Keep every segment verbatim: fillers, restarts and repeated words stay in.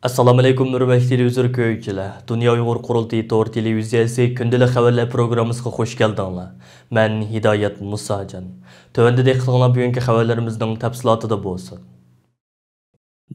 ئەسسالامۇئەلەيكۇم، ھۆرمەتلىك تېلېۋىزور كۆرگۈچىلەر! دۇنيا ئۇيغۇر قۇرۇلتىيى تور تېلېۋىزىيەسى كۈندىلىك خەۋەرلەر پروگراممىسىغا خۇش كەلدىڭلار. مەن ھىدايەت مۇساجان. تۆۋەندە دىققىتىڭلار بۈگۈنكى خەۋەرلىرىمىزنىڭ تەپسىلاتىدا بولسۇن.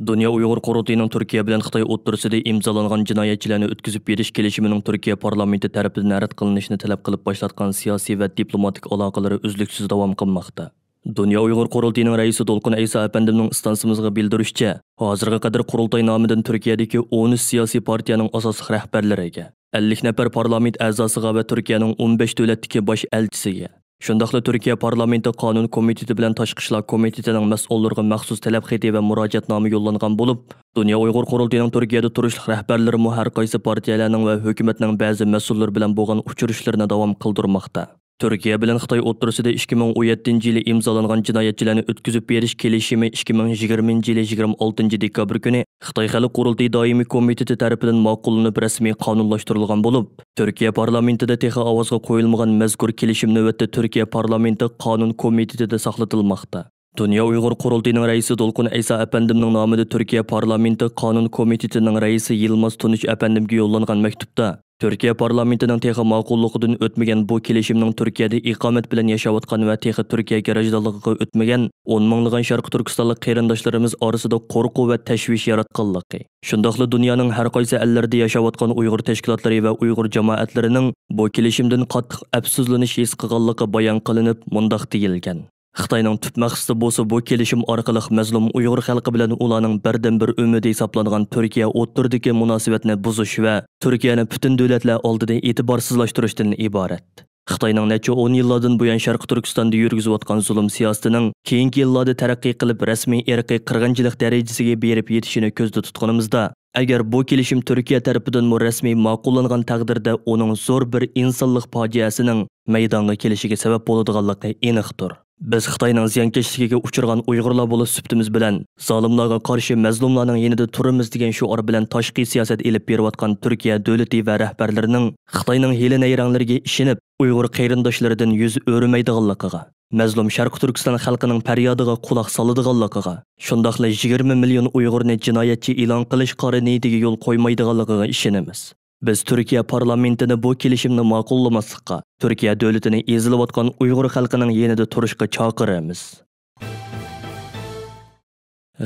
دۇنيا ئۇيغۇر قۇرۇلتىيىنىڭ تۈركىيە بىلەن خىتاي ئوتتۇرىسىدا ئىمزالانغان جىنايەتچىلەرنى ئۆتكۈزۈپ بېرىش كېلىشىمىنىڭ تۈركىيە پارلامېنتى تەرىپىدىن رەت قىلىنىشىنى تەلەپ قىلىپ باشلاتقان سىياسىي ۋە دىپلوماتىك ئالاقىلىرى ئۈزلۈكسىز داۋام قىلماقتا. دۇنيا ئۇيغۇر قۇرۇلتىيىنىڭ رەئىسى دولقۇن ئەيسا ئەپەندىمنىڭ ئىستانسىمىزغا بىلدۈرۈشىچە، ھازىرغا قەدەر قۇرۇلتاي نامىدىن تۈركىيەدىكى ئون ئۈچ سىياسىي پارتىيەنىڭ ئاساسلىق رەھبەرلىرىگە، ئەللىك نەپەر پارلامېنت ئەزاسىغا ۋە تۈركىيەنىڭ ئون بەش دۆلەتتىكى باش ئەلچىسىگە، شۇنداقلا تۈركىيە پارلامېنتى قانۇن كومىتېتى بىلەن تاشقى ئىشلار كومىتېتىنىڭ مەسئۇللىرىغا مەخسۇس تەلەپ خېتى ۋە مۇراجىئەتنامە يوللانغان بولۇپ، دۇنيا ئۇيغۇر قۇرۇلتىيىنىڭ تۈركىيەدە تۇرۇشلۇق رەھبەرلىرىمۇ ھەر قايسى پارتىيەلەرنىڭ ۋە ھۆكۈمەتنىڭ بەزى مەسئۇللىرى بىلەن بولغان ئۇچرىشىشلىرىنى داۋام قىلدۇرماقتا. تۈركىيە بىلەن خىتاي ئوتتۇرىسىدا ئىككى مىڭ ئون يەتتىنچى يىلى ئىمزالانغان جىنايەتچىلەرنى ئۆتكۈزۈپ بېرىش كېلىشىمى ئىككى مىڭ يىگىرمىنچى يىلى يىگىرمە ئالتىنچى دېكابىر كۈنى خىتاي خەلق قۇرۇلتىيى دائىمىي كومىتېتى تەرىپىدىن ماقۇللىنىپ رەسمىي قانۇنلاشتۇرۇلغان بولۇپ، تۈركىيە پارلامېنتىدا تېخى ئاۋازغا قويۇلمىغان مەزكۇر كېلىشىم نۆۋەتتە تۈركىيە پارلامېنتى قانۇن كومىتېتىدا ساقلىتىلماقتا. دۇنيا ئۇيغۇر قۇرۇلتىيىنىڭ رەئىسى دولقۇن ئەيسا ئەپەندىمنىڭ نامىدا تۈركىيە پارلامېنتى قانۇن كومىتېتىنىڭ رەئىسى يىلماز تۇنۇش ئەپەندىمگە يوللانغان مەكتۇپتا، تۈركىيە پارلامېنتىنىڭ تېخى ماقۇللۇقىدىن ئۆتمىگەن بۇ كېلىشىمنىڭ تۈركىيەدە ئىقامەت بىلەن ياشاۋاتقان ۋە تېخى تۈركىيە گىراژدانلىقىغا ئۆتمىگەن ئون مىڭلىغان شەرقىي تۈركىستانلىق قېرىنداشلىرىمىز ئارىسىدا قورقۇ ۋە تەشۋىش ياراتقانلىقى، شۇنداقلا دۇنيانىڭ ھەر قايسى ئەللىرىدە ياشاۋاتقان ئۇيغۇر تەشكىلاتلىرى ۋە ئۇيغۇر جامائەتلىرىنىڭ بۇ كېلىشىمدىن قاتتىق ئەپسۇسلىنىش ھېس قىلغانلىقى بايان قىلىنىپ، مۇنداق دېيىلگەن: خىتاينىڭ تۈپ مەقسىتى بولسا بۇ كېلىشىم ئارقىلىق مەزلۇم ئۇيغۇر خەلقى بىلەن ئۇلارنىڭ بىردىنبىر ئۈمىدى ھېسابلانغان تۈركىيە ئوتتۇرىدىكى مۇناسىۋەتنى بۇزۇش ۋە تۈركىيەنى پۈتۈن دۆلەتلەر ئالدىدا ئېتىبارسىزلاشتۇرۇشتىن ئىبارەت. خىتاينىڭ نەچچە ئون يىللاردىن بۇيان شەرقىي تۈركىستاندا يۈرگۈزۈۋاتقان زۇلۇم سىياسىتىنىڭ كېيىنكى يىللاردا تەرەققىي قىلىپ، رەسمىي ئىرقىي قىرغىنچىلىق دەرىجىسىگە بېرىپ يېتىشىنى كۆزدە تۇتقىنىمىزدا، ئەگەر بۇ كېلىشىم تۈركىيە تەرىپىدىنمۇ رەسمىي ماقۇللانغان تەقدىردە، ئۇنىڭ زور بىر ئىنسانلىق پاجىئەسىنىڭ مەيدانغا كېلىشىگە سەۋەب بولىدىغانلىقى ئېنىقتۇر. بىز خىتاينىڭ زىيانكەشلىكىگە ئۇچرىغان ئۇيغۇرلار بولۇش سۈپىتىمىز بىلەن، زالىملارغا قارشى مەزلۇملارنىڭ يېنىدا تۇرىمىز دېگەن شوئار بىلەن تاشقى سىياسەت ئېلىپ بېرىۋاتقان تۈركىيە دۆلىتى ۋە رەھبەرلىرىنىڭ خىتاينىڭ ھىيلە-نەيرەڭلىرىگە ئىشىنىپ، ئۇيغۇر قېرىنداشلىرىدىن يۈز ئۆرۈمەيدىغانلىقىغا، مەزلۇم شەرقىي تۈركىستان خەلقىنىڭ پەريادىغا قۇلاق سالىدىغانلىقىغا، شۇنداقلا يىگىرمە مىليون ئۇيغۇرنى جىنايەتچى ئېلان قىلىش قارا نىيىتىگە يول قويمايدىغانلىقىغا ئىشىنىمىز. بىز تۈركىيە پارلامېنتىنى بۇ كېلىشىمنى ماقۇللىماسلىققا، تۈركىيە دۆلىتىنى ئېزىلىۋاتقان ئۇيغۇر خەلقىنىڭ يېنىدا تۇرۇشقا چاقىرىمىز.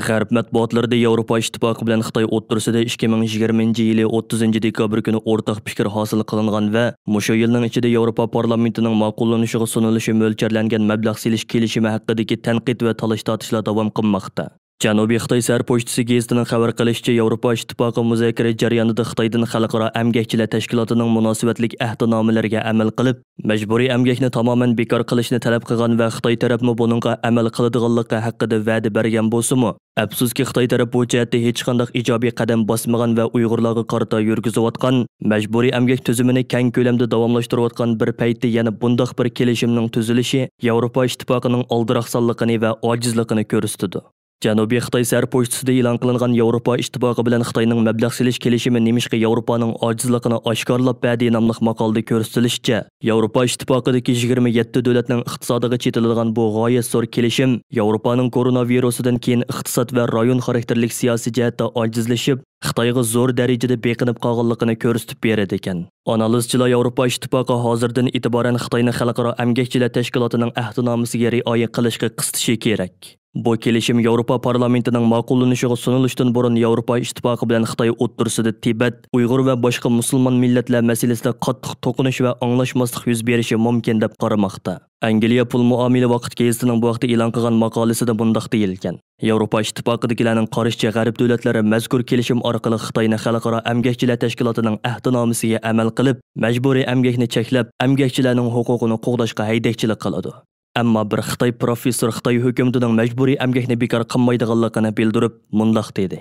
غەرب مەتبۇئاتلىرىدا ياۋروپا ئىتتىپاقى بىلەن خىتاي ئوتتۇرىسىدا ئىككى مىڭ يىگىرمىنچى يىلى ئوتتۇزىنچى دېكابىر كۈنى ئورتاق پىكىر ھاسىل قىلىنغان ۋە مۇشۇ يىلنىڭ ئىچىدە ياۋروپا پارلامېنتىنىڭ ماقۇللىنىشىغا سۇنۇلۇشى مۆلچەرلەنگەن مەبلەغ سېلىش كېلىشىمى ھەققىدىكى تەنقىد ۋە تالاش-تارتىشلار داۋام قىلماقتا. جەنۇبىي خىتاي سەھەر پوچتىسى گېزىتىنىڭ خەۋەر قىلىشىچە، ياۋروپا ئىتتىپاقى مۇزاكىرە جەريانىدا خىتايدىن خەلقئارا ئەمگەكچىلەر تەشكىلاتىنىڭ مۇناسىۋەتلىك ئەھدىنامىلىرىگە ئەمەل قىلىپ، مەجبۇرىي ئەمگەكنى تامامەن بىكار قىلىشنى تەلەپ قىلغان ۋە خىتاي تەرەپمۇ بۇنىڭغا ئەمەل قىلىدىغانلىقى ھەققىدە ۋەدە بەرگەن بولسىمۇ، ئەپسۇسكى، خىتاي تەرەپ بۇ جەھەتتە ھېچقانداق ئىجابىي قەدەم باسمىغان ۋە ئۇيغۇرلارغا قارىتا يۈرگۈزۈۋاتقان مەجبۇرىي ئەمگەك تۈزۈمىنى كەڭ كۆلەمدە داۋاملاشتۇرۇۋاتقان بىر پەيتتە يەنە بۇنداق بىر كېلىشىمنىڭ تۈزۈلۈشى ياۋروپا ئىتتىپاقىنىڭ ئالدىراقسانلىقىنى ۋە ئاجىزلىقىنى كۆرسىتىدۇ. جەنۇبىي خىتاي سەھەر پوچتىسىدا ئېلان قىلىنغان ياۋروپا ئىتتىپاقى بىلەن خىتاينىڭ مەبلەغ سېلىش كېلىشىمى نېمىشقا ياۋروپانىڭ ئاجىزلىقىنى ئاشكارىلاپ بەردى ناملىق ماقالىدە كۆرسىتىلىشىچە، ياۋروپا ئىتتىپاقىدىكى يىگىرمە يەتتە دۆلەتنىڭ ئىقتىسادىغا چېتىلىدىغان بۇ غايەت زور كېلىشىم ياۋروپانىڭ كورونا ۋىرۇسىدىن كېيىن ئىقتىساد ۋە رايون خاراكتېرلىك سىياسىي جەھەتتە ئاجىزلىشىپ، خىتايغا زور دەرىجىدە بېقىنىپ قالغانلىقىنى كۆرسىتىپ بېرىدىكەن. ئانالىزچىلار ياۋروپا ئىتتىپاقى ھازىردىن ئېتىبارەن خىتاينى خەلقئارا ئەمگەكچىلەر تەشكىلاتىنىڭ ئەھدىنامىسىگە رىئايە قىلىشقا قىستىشى كېرەك. بۇ كېلىشىم ياۋروپا پارلامېنتىنىڭ ماقۇللىنىشىغا سۇنۇلۇشتىن بۇرۇن ياۋروپا ئىتتىپاقى بىلەن خىتاي ئوتتۇرىسىدا تىبەت، ئۇيغۇر ۋە باشقا مۇسۇلمان مىللەتلەر مەسىلىسىدە قاتتىق توقۇنۇش ۋە ئاڭلاشماسلىق يۈز بېرىشى مۇمكىن دەپ قارىماقتا. ئەنگلىيە پۇل مۇئامىلە ۋاقىت گېزىتىنىڭ بۇ ھەقتە ئېلان قىلغان ماقالىسىدە مۇنداق دېيىلگەن: ياۋروپا ئىتتىپاقىدىكىلەرنىڭ قارىشىچە، غەرب دۆلەتلىرى مەزكۇر كېلىشىم ئارقىلىق خىتاينى خەلقئارا ئەمگەكچىلەر تەشكىلاتىنىڭ ئەھدىنامىسىگە ئەمەل قىلىپ، مەجبۇرىي ئەمگەكنى چەكلەپ، ئەمگەكچىلەرنىڭ ھوقۇقىنى قوغداشقا ھەيدەكچىلىك قىلىدۇ. ئەمما بىر خىتاي پروفېسسور خىتاي ھۆكۈمىتىنىڭ مەجبۇرىي ئەمگەكنى بىكار قىلمايدىغانلىقىنى بىلدۈرۈپ، مۇنداق دېدى: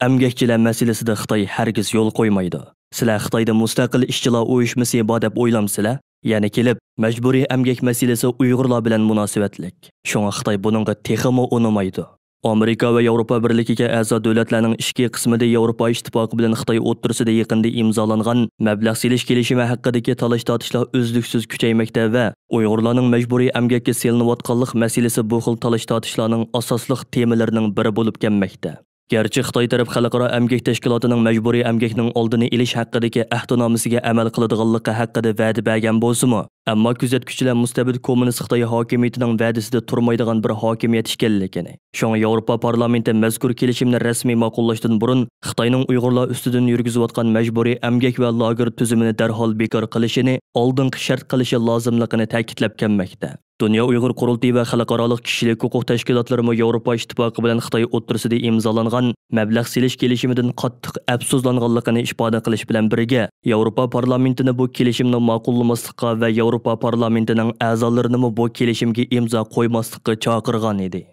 ئەمگەكچىلەر مەسىلىسىدە خىتاي ھەرگىز يول قويمايدۇ. سىلەر خىتايدا مۇستەقىل ئىشچىلار ئۇيۇشمىسى بار دەپ ئويلامسىلەر؟ يەنە كېلىپ، مەجبۇرىي ئەمگەك مەسىلىسى ئۇيغۇرلار بىلەن مۇناسىۋەتلىك. شۇڭا خىتاي بۇنىڭغا تېخىمۇ ئۇنىمايدۇ. ئامېرىكا ۋە ياۋروپا بىرلىكىگە ئەزا دۆلەتلەرنىڭ ئىچكى قىسمىدا ياۋروپا ئىتتىپاقى بىلەن خىتاي ئوتتۇرىسىدا يېقىندا ئىمزالانغان مەبلەغ سېلىش كېلىشىمى ھەققىدىكى تالاش-تارتىشلار ئۈزلۈكسىز كۈچەيمەكتە ۋە ئۇيغۇرلارنىڭ مەجبۇرىي ئەمگەككە سېلىنىۋاتقانلىق مەسىلىسى بۇ خىل تالاش-تارتىشلارنىڭ ئاساسلىق تېمىلىرىنىڭ بىرى بولۇپ كەلمەكتە. گەرچە خىتاي تەرەپ خەلقئارا ئەمگەك تەشكىلاتىنىڭ مەجبۇرىي ئەمگەكنىڭ ئالدىنى ئېلىش ھەققىدىكى ئەھدىنامىسىگە ئەمەل قىلىدىغانلىقى ھەققىدە ۋەدە بەرگەن بولسىمۇ، ئەمما كۆزەتكۈچىلەر مۇستەبىت كوممۇنىست خىتاي ھاكىمىيىتىنىڭ ۋەدىسىدە تۇرمايدىغان بىر ھاكىمىيەت ئىكەنلىكىنى، شۇڭا ياۋروپا پارلامېنتى مەزكۇر كېلىشىمنى رەسمىي ماقۇللاشتىن بۇرۇن خىتاينىڭ ئۇيغۇرلار ئۈستىدىن يۈرگۈزۈۋاتقان مەجبۇرىي ئەمگەك ۋە لاگېر تۈزۈمىنى دەرھال بىكار قىلىشىنى ئالدىنقى شەرت قىلىشى لازىملىقىنى تەكىتلەپ كەلمەكتە. دۇنيا ئۇيغۇر قۇرۇلتىيى ۋە خەلقئارالىق كىشىلىك ھوقۇق تەشكىلاتلىرىمۇ ياۋروپا ئىتتىپاقى بىلەن خىتاي ئوتتۇرىسىدا ئىمزالانغان مەبلەغ سېلىش كېلىشىمىدىن قاتتىق ئەپسۇسلانغانلىقىنى ئىپادە قىلىش بىلەن بىرگە، ياۋروپا پارلامېنتىنى بۇ كېلىشىمنى ماقۇللىماسلىققا ۋە ياۋروپا پارلامېنتىنىڭ ئەزالىرىنىمۇ بۇ كېلىشىمگە ئىمزا قويماسلىققا چاقىرغان ئىدى.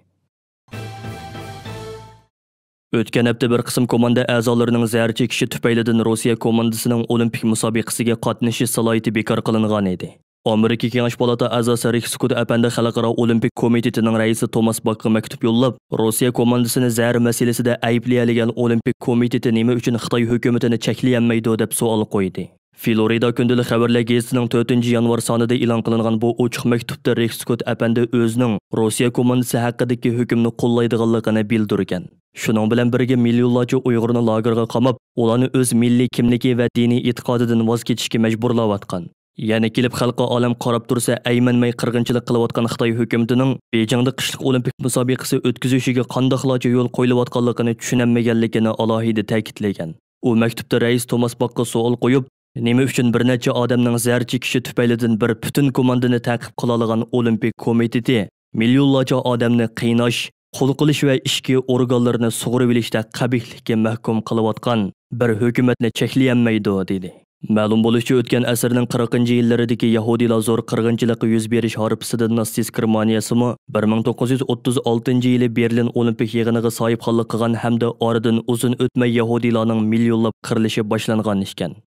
ئۆتكەن ھەپتە بىر قىسىم كوماندا ئەزالىرىنىڭ زەھەر چېكىشى تۈپەيلىدىن روسىيە كوماندىسىنىڭ ئولىمپىك مۇسابىقىسىگە قاتنىشىش سالاھىيىتى بىكار قىلىنغان ئىدى. ئامېرىكا كېڭەش پالاتا ئەزاسى رىك سكوت ئەپەندى خەلقئارا ئولىمپىك كومىتېتىنىڭ رەئىسى توماس باكقا مەكتۇپ يوللاپ، روسىيە كوماندىسىنى زەھەر مەسىلىسىدە ئەيىبلىيەلىگەن ئولىمپىك كومىتېتى نېمە ئۈچۈن خىتاي ھۆكۈمىتىنى چەكلىيەلمەيدۇ، دەپ سوئال قويدى. فلورىدا كۈندىلىك خەۋەرلەر گېزىتىنىڭ تۆتىنچى يانۋار سانىدا ئېلان قىلىنغان بۇ ئوچۇق مەكتۇپتا رىك سكوت ئەپەندى ئۆزىنىڭ روسىيە كوماندىسى ھەققىدىكى ھۆكۈمنى قوللايدىغانلىقىنى بىلدۈرگەن. شۇنىڭ بىلەن بىرگە، مىليونلارچە ئۇيغۇرنى لاگېرغا قاماپ، ئۇلارنى ئۆز مىللىي كىملىكى ۋە دىنىي ئېتىقادىدىن ۋاز كېچىشكە مەجبۇرلاۋاتقان، يەنە كېلىپ خەلقى ئالەم قاراپ تۇرسا ئەيمەنمەي قىرغىنچىلىق قىلىۋاتقان خىتاي ھۆكۈمىتىنىڭ بېيجىڭدا قىشلىق ئولىمپىك مۇسابىقىسى ئۆتكۈزۈشىگە قانداقلارچە يول قويۇلۇۋاتقانلىقىنى چۈشىنەلمىگەنلىكىنى ئالاھىدە تەكىتلىگەن. ئۇ مەكتۇپتا رەئىس توماس باكقا سوئال قويۇپ، نېمە ئۈچۈن بىر نەچچە ئادەمنىڭ زەھەر چېكىشى تۈپەيلىدىن بىر پۈتۈن كوماندىنى تەقىب قىلالىغان ئولىمپىك كومىتېتى مىليونلارچە ئادەمنى قىيناش، قۇل قىلىش ۋە ئىچكى ئورگانلىرىنى سۇغۇرۇۋېلىشتا قەبىھلىككە مەھكۇم قىلىۋاتقان بىر ھۆكۈمەتنى چەكلىيەلمەيدۇ، دېدى. مەلۇم بولۇشىچە، ئۆتكەن ئەسىرنىڭ قىرىقىنچى يىللىرىدىكى يەھۇدىيلار زور قىرغىنچىلىقى يۈز بېرىش ھارپىسىدا ناتسىست گېرمانىيەسىمۇ بىر مىڭ توققۇز يۈز ئوتتۇز ئالتىنچى يىلى بېرلىن ئولىمپىك يىغىنىغا ساھىبخانلىق قىلغان ھەمدە ئارىدىن ئۇزۇن ئۆتمەي يەھۇدىيلارنىڭ مىليونلاپ قىرىلىشى باشلانغان ئىكەن.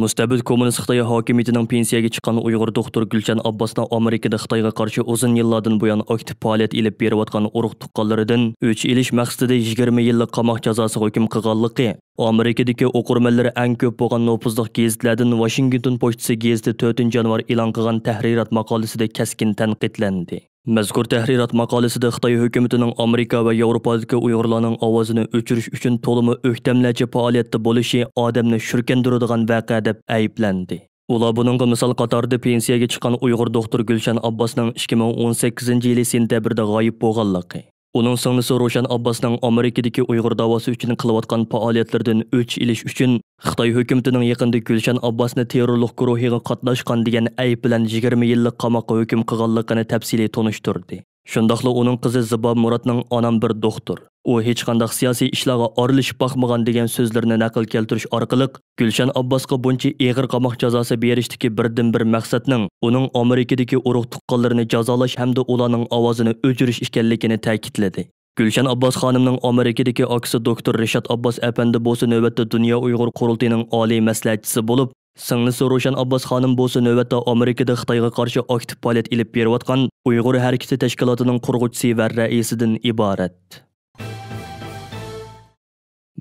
مۇستەبىت كوممۇنىست خىتاي ھاكىمىيىتىنىڭ پېنسىيەگە چىققان ئۇيغۇر دوختۇر گۈلشەن ئابباسنىڭ ئامېرىكىدا خىتايغا قارشى ئۇزۇن يىللاردىن بۇيان ئاكتىپ پائالىيەت ئېلىپ بېرىۋاتقان ئۇرۇق تۇغقانلىرىدىن ئۆچ ئېلىش مەقسىتىدە يىگىرمە يىللىق قاماق جازاسىغا ھۆكۈم قىلغانلىقى ئامېرىكىدىكى ئوقۇرمەنلىرى ئەڭ كۆپ بولغان نوپۇزلۇق گېزىتلەردىن ۋاشىنگتون پوچتىسى گېزىتى تۆتىنچى يانۋار ئېلان قىلغان تەھرىرات ماقالىسىدە كەسكىن تەنقىدلەندى. مەزكۇر تەھرىرات ماقالىسىدە خىتاي ھۆكۈمىتىنىڭ ئامېرىكا ۋە ياۋروپادىكى ئۇيغۇرلارنىڭ ئاۋازىنى ئۆچۈرۈش ئۈچۈن تولىمۇ ئۆكتەملەرچە پائالىيەتتە بولۇشى ئادەمنى شۈركەندۈرىدىغان ۋەقە دەپ ئەيىبلەندى. ئۇلار بۇنىڭغا مىسال قاتارىدا پېنسىيەگە چىققان ئۇيغۇر دوختۇر گۈلشەن ئابباسنىڭ ئىككى مىڭ ئون سەككىزىنچى يىلى سېنتەبىردە غايىب بولغانلىقى، ئۇنىڭ سىڭلىسى روشەن ئابباسنىڭ ئامېرىكىدىكى ئۇيغۇر داۋاسى ئۈچۈن قىلىۋاتقان پائالىيەتلىرىدىن ئۆچ ئېلىش ئۈچۈن خىتاي ھۆكۈمىتىنىڭ يېقىندا گۈلشەن ئابباسنى تېررورلۇق گۇرۇھىغا قاتناشقان دېگەن ئەيىب بىلەن يىگىرمە يىللىق قاماققا ھۆكۈم قىلغانلىقىنى تەپسىلىي تونۇشتۇردى. شۇنداقلا ئۇنىڭ قىزى زىبا مۇراتنىڭ «ئانام بىر دوختۇر، ئۇ ھېچقانداق سىياسىي ئىشلارغا ئارىلىشىپ باقمىغان» دېگەن سۆزلىرىنى نەقىل كەلتۈرۈش ئارقىلىق، گۈلشەن ئابباسقا بۇنچە ئېغىر قاماق جازاسى بېرىشتىكى بىردىنبىر مەقسەتنىڭ ئۇنىڭ ئامېرىكىدىكى ئۇرۇق تۇغقانلىرىنى جازالاش ھەمدە ئۇلارنىڭ ئاۋازىنى ئۆچۈرۈش ئىكەنلىكىنى تەكىتلىدى. گۈلشەن ئابباس خانىمنىڭ ئامېرىكىدىكى ئاكىسى دوكتور رىشات ئابباس ئەپەندى بولسا نۆۋەتتە دۇنيا ئۇيغۇر قۇرۇلتىيىنىڭ ئالىي مەسلىھەتچىسى بولۇپ، سىڭلىسى روشەن ئابباس خانىم بولسا نۆۋەتتە ئامېرىكىدا خىتايغا قارشى ئاكتىپ پائالىيەت ئېلىپ بېرىۋاتقان ئۇيغۇر ھەرىكىتى تەشكىلاتىنىڭ قۇرغۇچىسى ۋە رەئىسىدىن ئىبارەت.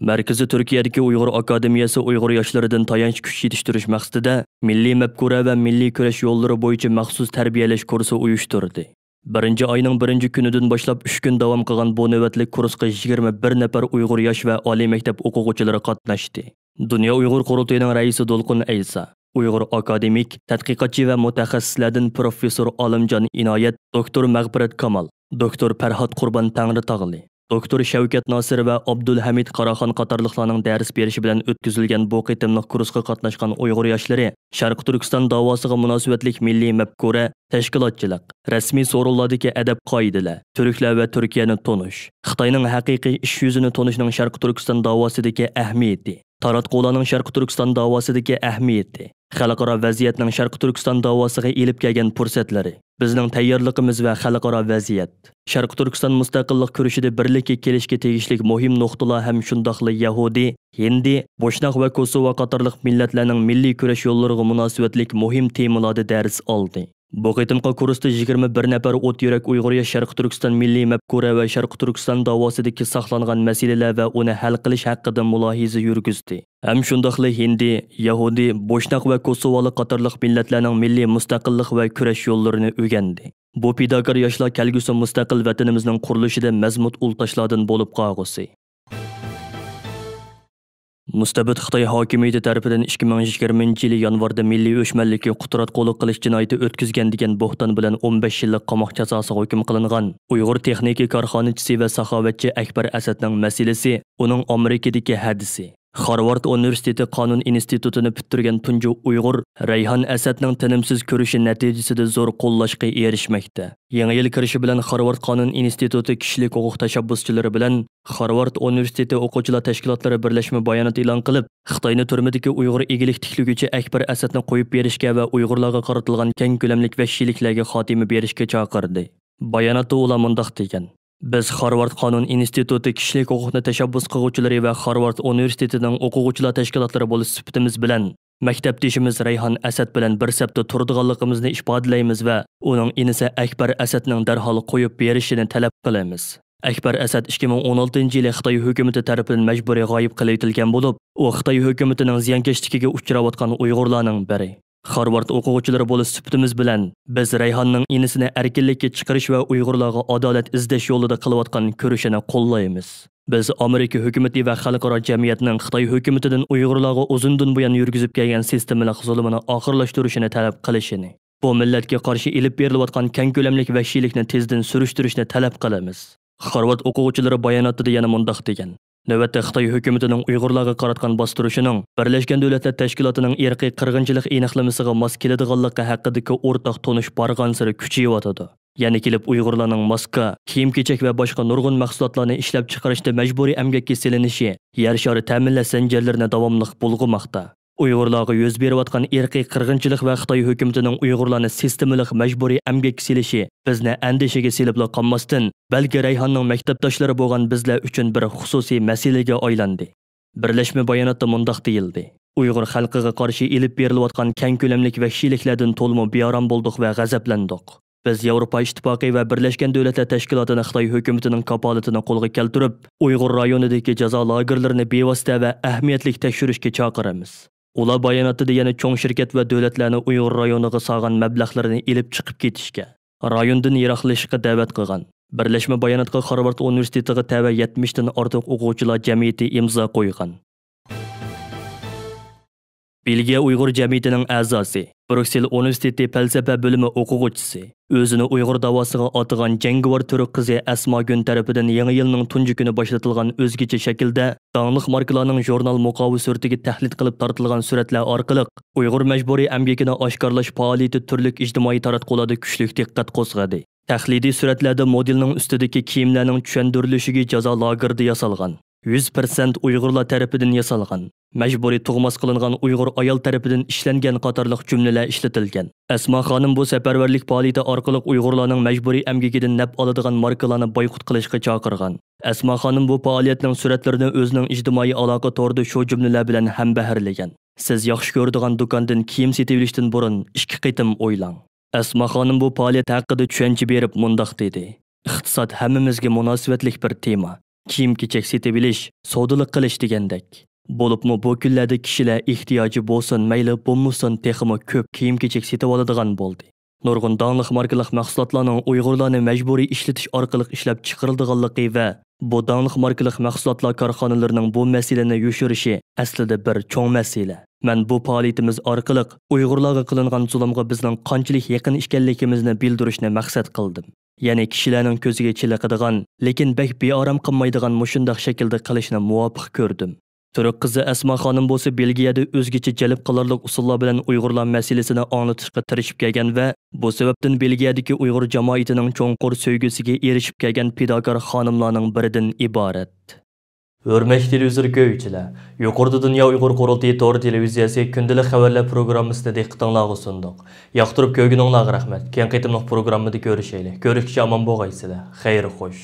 مەركىزى تۈركىيەدىكى ئۇيغۇر ئاكادېمىيەسى ئۇيغۇر ياشلىرىدىن تايانچ كۈچ يېتىشتۈرۈش مەقسىتىدە مىللىي مەپكۇرە ۋە مىللىي كۈرەش يوللىرى بويىچە مەخسۇس تەربىيەلەش كۇرسى ئۇيۇشتۇردى. بىرىنچى ئاينىڭ بىرىنچى كۈنىدىن باشلاپ ئۈچ كۈن داۋام قىلغان بۇ نۆۋەتلىك كۇرسقا يىگىرمە بىر نەپەر ئۇيغۇر ياش ۋە ئالىي مەكتەپ ئوقۇغۇچىلىرى قاتناشتى. دۇنيا ئۇيغۇر قۇرۇلتىيىنىڭ رەئىسى دولقۇن ئەيسا، ئۇيغۇر ئاكادېمىك، تەتقىقاتچى ۋە مۇتەخەسسىسلەردىن پروفېسسور ئالىمجان ئىنايەت، دوكتور مەغپىرەت كامال، دوكتور پەرھات قۇربان تەڭرىتاغلى، دوكتور شەۋكەت ناسىر ۋە ئابدۇلھەمىد قاراخان قاتارلىقلارنىڭ دەرس بېرىشى بىلەن ئۆتكۈزۈلگەن بۇ قېتىملىق كۇرسقا قاتناشقان ئۇيغۇر ياشلىرى شەرقىي تۈركىستان داۋاسىغا مۇناسىۋەتلىك مىللىي مەپكۇرە، تەشكىلاتچىلىق، رەسمىي سورۇنلاردىكى ئەدەپ-قائىدىلەر، تۈركلەر ۋە تۈركىيەنى تونۇش، خىتاينىڭ ھەقىقىي ئىش يۈزىنى تونۇشنىڭ شەرقىي تۈركىستان داۋاسىدىكى ئەھمىيىتى، تاراتقۇلارنىڭ شەرقىي تۈركىستان داۋاسىدىكى ئەھمىيىتى، خەلقئارا ۋەزىيەتنىڭ شەرقىي تۈركىستان داۋاسىغا ئېلىپ كەلگەن پۇرسەتلىرى، بىزنىڭ تەييارلىقىمىز ۋە خەلقئارا ۋەزىيەت، شەرقىي تۈركىستان مۇستەقىللىق كۈرىشىدە بىرلىككە كېلىشكە تېگىشلىك مۇھىم نۇقتىلار ھەم شۇنداقلا يەھۇدىي، ھىندى، بوشناق ۋە كوسوۋا قاتارلىق مىللەتلەرنىڭ مىللىي كۈرەش يوللىرىغا مۇناسىۋەتلىك مۇھىم تېمىلاردا دەرس ئالدى. بۇ قېتىمقى كۇرستا يىگىرمە بىر نەپەر ئوت يۈرەك ئۇيغۇر ياش شەرقىي تۈركىستان مىللىي مەپكۇرە ۋە شەرقىي تۈركىستان داۋاسىدىكى ساقلانغان مەسىلىلەر ۋە ئۇنى ھەل قىلىش ھەققىدە مۇلاھىزە يۈرگۈزدى. ھەم شۇنداقلا ھىندى، يەھۇدىي، بوشناق ۋە كوسوۋالىق قاتارلىق مىللەتلەرنىڭ مىللىي مۇستەقىللىق ۋە كۈرەش يوللىرىنى ئۆگەندى. بۇ پىداكار ياشلار كەلگۈسى مۇستەقىل ۋەتىنىمىزنىڭ قۇرۇلۇشىدا مەزمۇت ئۇلتاشلاردىن بولۇپ قالغۇسى. مۇستەبىت خىتاي ھاكىمىيىتى تەرىپىدىن ئىككى مىڭ يىگىرمىنچى يىلى يانۋاردا مىللىي ئۆچمەنلىككە قۇتراتقۇلۇق قىلىش جىنايىتى ئۆتكۈزگەن دېگەن بوھتان بىلەن ئون بەش يىللىق قاماق جازاسىغا ھۆكۈم قىلىنغان ئۇيغۇر تېخنىكا كارخانىچىسى ۋە ساخاۋەتچى ئەكبەر ئەسەتنىڭ مەسىلىسى، ئۇنىڭ ئامېرىكىدىكى ھەدىسى. خارۋارد ئۇنىۋېرسىتېتى قانۇن ئىنستىتۇتىنى پۈتتۈرگەن تۇنجى ئۇيغۇر رەيھان ئەسەتنىڭ تىنىمسىز كۈرىشى نەتىجىسىدە زور قوللاشقا ئېرىشمەكتە. يېڭى يىل كىرىشى بىلەن خارۋارد قانۇن ئىنستىتۇتى كىشىلىك ھوقۇق تەشەببۇسچىلىرى بىلەن خارۋارد ئۇنىۋېرسىتېتى ئوقۇغۇچىلار تەشكىلاتلىرى بىرلەشمە بايانات ئېلان قىلىپ، خىتاينى تۈرمىدىكى ئۇيغۇر ئىگىلىك تىكلىگۈچى ئەكبەر ئەسەتنى قويۇپ بېرىشكە ۋە ئۇيغۇرلارغا قارىتىلغان كەڭ كۆلەملىك ۋەھشىيلىكلەرگە خاتىمە بېرىشكە چاقىردى. باياناتتا ئۇلار مۇنداق دېگەن: بىز خارۋارد قانۇن ئىنستىتۇتى كىشىلىك ھوقۇقنى تەشەببۇس قىلغۇچىلىرى ۋە خارۋارد ئۇنىۋېرسىتېتىنىڭ ئوقۇغۇچىلار تەشكىلاتلىرى بولۇش سۈپىتىمىز بىلەن، مەكتەپدىشىمىز رەيھان ئەسەت بىلەن بىر سەپتە تۇرىدىغانلىقىمىزنى ئىپادىلەيمىز ۋە ئۇنىڭ ئىنىسى ئەكبەر ئەسەتنىڭ دەرھال قويۇپ بېرىشىنى تەلەپ قىلىمىز. ئەكبەر ئەسەت ئىككى مىڭ ئون ئالتىنچى يىلى خىتاي ھۆكۈمىتى تەرىپىدىن مەجبۇرىي غايىب قىلىۋېتىلگەن بولۇپ، ئۇ خىتاي ھۆكۈمىتىنىڭ زىيانكەشلىكىگە ئۇچراۋاتقان ئۇيغۇرلارنىڭ بىرى. خارۋارد ئوقۇغۇچىلىرى بولۇش سۈپىتىمىز بىلەن، بىز رەيھاننىڭ ئىنىسىنى ئەركىنلىككە چىقىرىش ۋە ئۇيغۇرلارغا ئادالەت ئىزدەش يولىدا قىلىۋاتقان كۈرىشىنى قوللايمىز. بىز ئامېرىكا ھۆكۈمىتى ۋە خەلقئارا جەمئىيەتنىڭ خىتاي ھۆكۈمىتىدىن ئۇيغۇرلارغا ئۇزۇندىن بۇيان يۈرگۈزۈپ كەلگەن سىستېمىلىق زۇلۇمىنى ئاخىرلاشتۇرۇشىنى تەلەپ قىلىشىنى، بۇ مىللەتكە قارشى ئېلىپ بېرىلىۋاتقان كەڭ كۆلەملىك ۋەھشىيلىكنى تېزدىن سۈرۈشتۈرۈشنى تەلەپ قىلىمىز. خارۋارد ئوقۇغۇچىلىرى باياناتىدا يەنە مۇنداق دېگەن: نۆۋەتتە خىتاي ھۆكۈمىتىنىڭ ئۇيغۇرلارغا قاراتقان باستۇرۇشىنىڭ بىرلەشكەن دۆلەتلەر تەشكىلاتىنىڭ ئىرقىي قىرغىنچىلىق ئېنىقلىمىسىغا ماس كېلىدىغانلىقى ھەققىدىكى ئورتاق تونۇش بارغانسېرى كۈچىيىۋاتىدۇ. يەنە كېلىپ ئۇيغۇرلارنىڭ ماسكا، كىيىم-كېچەك ۋە باشقا نۇرغۇن مەھسۇلاتلارنى ئىشلەپچىقىرىشتا مەجبۇرىي ئەمگەككە سېلىنىشى يەر شارى تەمىنلەش زەنجىرلىرىنى داۋاملىق بۇلغىماقتا. ئۇيغۇرلارغا يۈز بېرىۋاتقان ئىرقىي قىرغىنچىلىق ۋە خىتاي ھۆكۈمىتىنىڭ ئۇيغۇرلارنى سىستېمىلىق مەجبۇرىي ئەمگەككە سېلىشى بىزنى ئەندىشىگە سېلىپلا قالماستىن، بەلكى رەيھاننىڭ مەكتەپداشلىرى بولغان بىزلەر ئۈچۈن بىر خۇسۇسىي مەسىلىگە ئايلاندى. بىرلەشمە باياناتتا مۇنداق دېيىلدى: ئۇيغۇر خەلقىگە قارشى ئېلىپ بېرىلىۋاتقان كەڭ كۆلەملىك ۋەھشىيلىكلەردىن تولىمۇ بىئارام بولدۇق ۋە غەزەپلەندۇق. بىز ياۋروپا ئىتتىپاقى ۋە بىرلەشكەن دۆلەتلەر تەشكىلاتىنى خىتاي ھۆكۈمىتىنىڭ كاپالىتىنى قولغا كەلتۈرۈپ، ئۇيغۇر رايونىدىكى جازا لاگېرلىرىنى بىۋاسىتە ۋە ئەھمىيەتلىك تەكشۈرۈشكە چاقىرىمىز. ئۇلار باياناتىدا يەنە چوڭ شىركەت ۋە دۆلەتلەرنى ئۇيغۇر رايونىغا سالغان مەبلەغلىرىنى ئېلىپ چىقىپ كېتىشكە، رايوندىن يىراقلىشىشقا دەۋەت قىلغان. بىرلەشمە باياناتقا خارۋارد ئۇنىۋېرسىتېتىغا تەۋە يەتمىشتىن ئارتۇق ئوقۇغۇچىلار جەمئىيىتى ئىمزا قويغان. بېلگىيە ئۇيغۇر جەمئىيىتىنىڭ ئەزاسى، بروكسېل ئۇنىۋېرسىتېتى پەلسەپە بۆلۈمى ئوقۇغۇچىسى، ئۆزىنى ئۇيغۇر داۋاسىغا ئاتىغان جەڭگىۋار تۈرك قىزى ئەسماگۈن تەرىپىدىن يېڭى يىلنىڭ تۇنجى كۈنى باشلىتىلغان ئۆزگىچە شەكىلدە داڭلىق ماركىلارنىڭ ژۇرنال مۇقاۋا سۈرىتىگە تەقلىد قىلىپ تارتىلغان سۈرەتلەر ئارقىلىق ئۇيغۇر مەجبۇرىي ئەمگىكىنى ئاشكارىلاش پائالىيىتى تۈرلۈك ئىجتىمائىي تاراتقۇلاردا كۈچلۈك دىققەت قوزغىدى. تەقلىدىي سۈرەتلەردە مودېلنىڭ ئۈستىدىكى كىيىملەرنىڭ چۈشەندۈرۈلۈشىگە جازا لاگېرىدا ياسالغان، يۈز پىرسەنت ئۇيغۇرلار تەرىپىدىن ياسالغان، مەجبۇرىي تۇغماس قىلىنغان ئۇيغۇر ئايال تەرىپىدىن ئىشلەنگەن قاتارلىق جۈملىلەر ئىشلىتىلگەن. ئەسما خانىم بۇ سەپەرۋەرلىك پائالىيىتى ئارقىلىق ئۇيغۇرلارنىڭ مەجبۇرىي ئەمگىكىدىن نەپ ئالىدىغان ماركىلارنى بايقۇت قىلىشقا چاقىرغان. ئەسما خانىم بۇ پائالىيەتنىڭ سۈرەتلىرىنى ئۆزىنىڭ ئىجتىمائىي ئالاقە تورىدا شۇ جۈملىلەر بىلەن ھەمبەھىرلىگەن. سىز ياخشى كۆرىدىغان دۇكاندىن كىيىم سېتىۋېلىشتىن بۇرۇن ئىككى قېتىم ئويلاڭ. ئەسما خانىم بۇ پائالىيەت ھەققىدە چۈشەنچە بېرىپ مۇنداق دېدى: ئىقتىساد ھەممىمىزگە مۇناسىۋەتلىك بىر تېما. كىيىم-كېچەك سېتىۋېلىش، سودىلىق قىلىش دېگەندەك. بولۇپمۇ بۇ كۈنلەردە كىشىلەر ئېھتىياجى بولسۇن، مەيلى بولمىسۇن، تېخىمۇ كۆپ كىيىم-كېچەك سېتىۋالىدىغان بولدى. نۇرغۇن داڭلىق ماركىلىق مەھسۇلاتلارنىڭ ئۇيغۇرلارنى مەجبۇرىي ئىشلىتىش ئارقىلىق ئىشلەپچىقىرىلىدىغانلىقى ۋە بۇ داڭلىق ماركىلىق مەھسۇلاتلار كارخانىلىرىنىڭ بۇ مەسىلىنى يوشۇرۇشى ئەسلىدە بىر چوڭ مەسىلە. مەن بۇ پائالىيىتىمىز ئارقىلىق ئۇيغۇرلارغا قىلىنغان زۇلۇمغا بىزنىڭ قانچىلىك يېقىن ئىكەنلىكىمىزنى بىلدۈرۈشنى مەقسەت قىلدىم. يەنى كىشىلەرنىڭ كۆزىگە چېلىقىدىغان، لېكىن بەك بىئارام قىلمايدىغان مۇشۇنداق شەكىلدە قىلىشنى مۇۋاپىق كۆردۈم. تۈرك قىزى ئەسما خانىم بولسا بېلگىيەدە ئۆزگىچە جەلپ قىلارلىق ئۇسۇللار بىلەن ئۇيغۇرلار مەسىلىسىنى ئاڭلىتىشقا تىرىشىپ كەلگەن ۋە بۇ سەۋەبتىن بېلگىيەدىكى ئۇيغۇر جامائىتىنىڭ چوڭقۇر سۆيگۈسىگە ئېرىشىپ كەلگەن پىداكار خانىملارنىڭ بىرىدىن ئىبارەت. ھۆرمەتلىك تېلېۋىزور كۆرگۈچىلەر، يۇقىرىدا دۇنيا ئۇيغۇر قۇرۇلتىيى تور تېلېۋىزىيەسى كۈندىلىك خەۋەرلەر پروگراممىسىنى دىققىتىڭلارغا سۇندۇق. ياقتۇرۇپ كۆرگىنىڭلارغا رەھمەت. كېيىنكى قېتىملىق پروگراممىدا كۆرۈشەيلى. كۆرۈشكىچە ئامان بولغايسىلەر. خەير خوش.